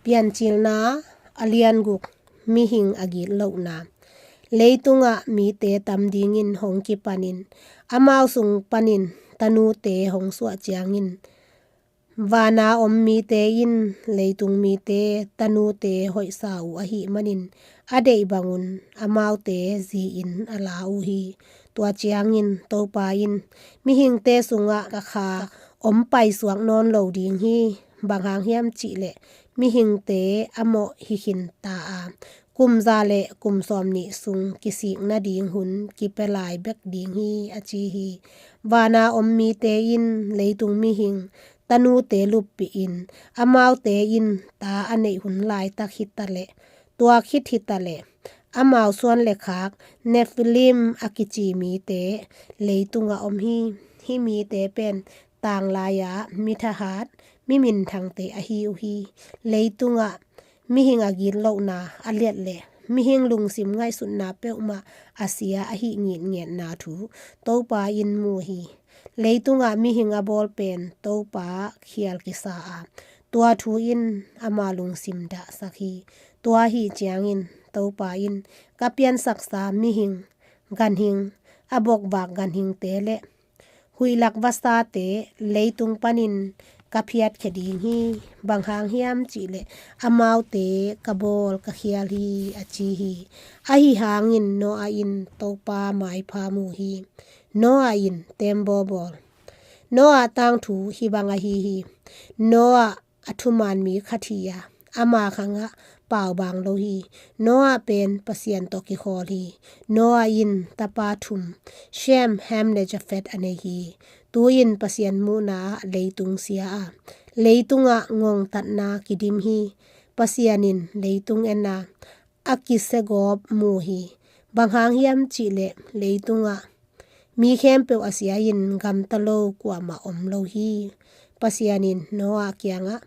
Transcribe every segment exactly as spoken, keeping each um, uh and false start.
Piancilna a lian guk. Mihing a gitlohna. Leitungah mite tam dingin hong kipanin, amau sung panin tanute hong suah ciangin, vana om mite in leitung mite tanute hoihsa uh ahih manin, a deih bangun amaute zi-in a la uh hi. Tua ciangin Topa in, mihingte sungah ka kha om paisuak nawn lo ding hi. Bang hang hiam cihleh mihingte a mawh hi khin ta a, kum za le kum sawmnih sung kisik nading hun kipia lai bek ding hi, a ci hi. Vana om mite in leitung mihing tanute luppihin, amaute in ta a neih hun laitak hitaleh, tua khit hitaleh, amau suan le khak Nephilim a kici mite leitungah om hi. Hih mite pen tanglai-a mi thahat, mi minthangte ahi uh hi. Leitungah mihing a gitlohna a liat le mihing lungsim ngaihsutna peuhmah a sia ahi ngitngetna thu Topa in mu hi. Leitungah mihing a bawl pen Topa khial kisa a, tua thu in ama lungsim dahsak hi. Tua ahi ciangin Topa in, ka piansaksa mihing, ganhing, a bokvak ganhingte le huihlak vasate leitung panin ka phiatkhia ding hi. Bang hang hiam cihleh amaute ka bawl ka khial hi, a ci hi. Ahi hangin Noah in Topa maipha mu hi. Noah in tembaw bawl. Noah tangthu hih bang ahi hi. Noah a thuman mi khat hi a, ama khangah paubang lo hi. Noah pen Pasian tawh kikhawl hi. Noah in tapa thum, Shem, Ham le Jafet a nei hi. Tu-in Pasian muhna ah leitung sia a, leitungah ngongtatna kidim hi. Pasian in leitung en a, a kisiagawp mu hi. Bang hang hiam cihleh leitungah mi khempeuh a sia-in gamta lo kuamah om lo hi. Pasian in Noah kiangah,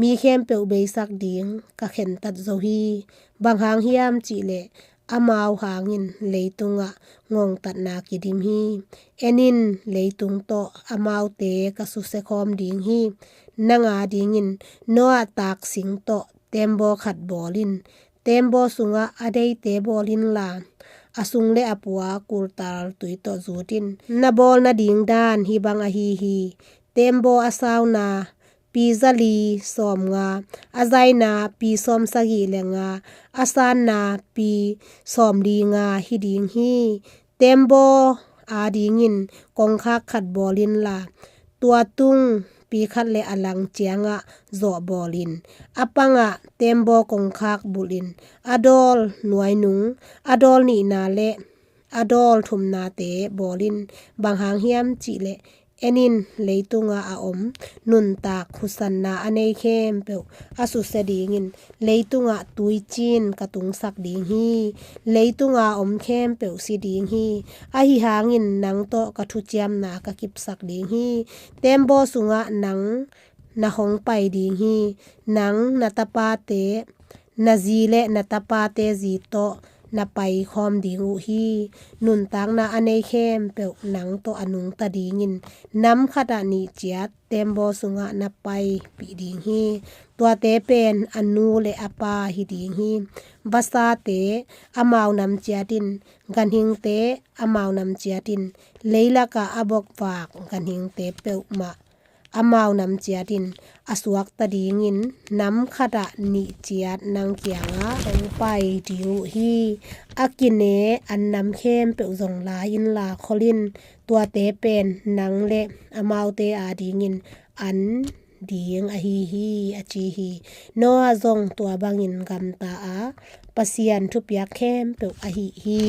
mi khempeuh beisak ding ka khentat zo hi. Bang hang hiam cihleh amau hangin leitungah ngongtatna kidim hi. En in, leitung tawh amaute ka susia khawm ding hi. Nang a dingin Noah taksing tawh tembaw khat bawl in. Tembaw sungah a deite bawl inla, a sung le a pua kultal tui tawh zut in. Na bawl nading dan hih bang ahi hi. Tembaw a sauna pi zali sawmnga, a zaina pi sawmsagih le nga, a sanna pi sawmli nga hi ding hi. Tembaw a dingin kongkhak khat bawl inla, tua tung pi khat le a lang ciangah zawh bawl in. A pangah tembaw kongkhak bulh in, a dawl nuainung, a dawl nihna le a dawl thumnate bawl in. Bang hang hiam cihleh, en in, leitungah a om nuntak husanna a nei khempeuh a susia dingin leitungah tuicin ka tungsak ding hi. Leitunga om khempeuh si ding hi. Ahi hangin nang tawh ka thuciamna ka kipsak ding hi. Tembaw sungah nang na hong pai ding hi. Nang, na tapate, na zi le na tapate zi tawh na pai khawm ding uh hi. Nuntakna a nei khempeuh nang tawh a nungta dingin nam khatah nih ciat tembaw sungah na paipih ding hi. Tuate pen a nu le a pa hi ding hi. Vasate amau nam ciatin, ganhingte amau nam ciatin, leilakah a bokvak ganhingte peuhmah amau nam ciatin a suakta dingin nam khatah nih ciat nang kiangah hong pai ding uh hi. A kine an nam khempeuh zong la inla khol in. Tuate pen nang le amaute a dingin an ding ahi hi, a ci hi. Noah zong tua bangin gamta a, Pasian thupiak khempeuh a hih hi.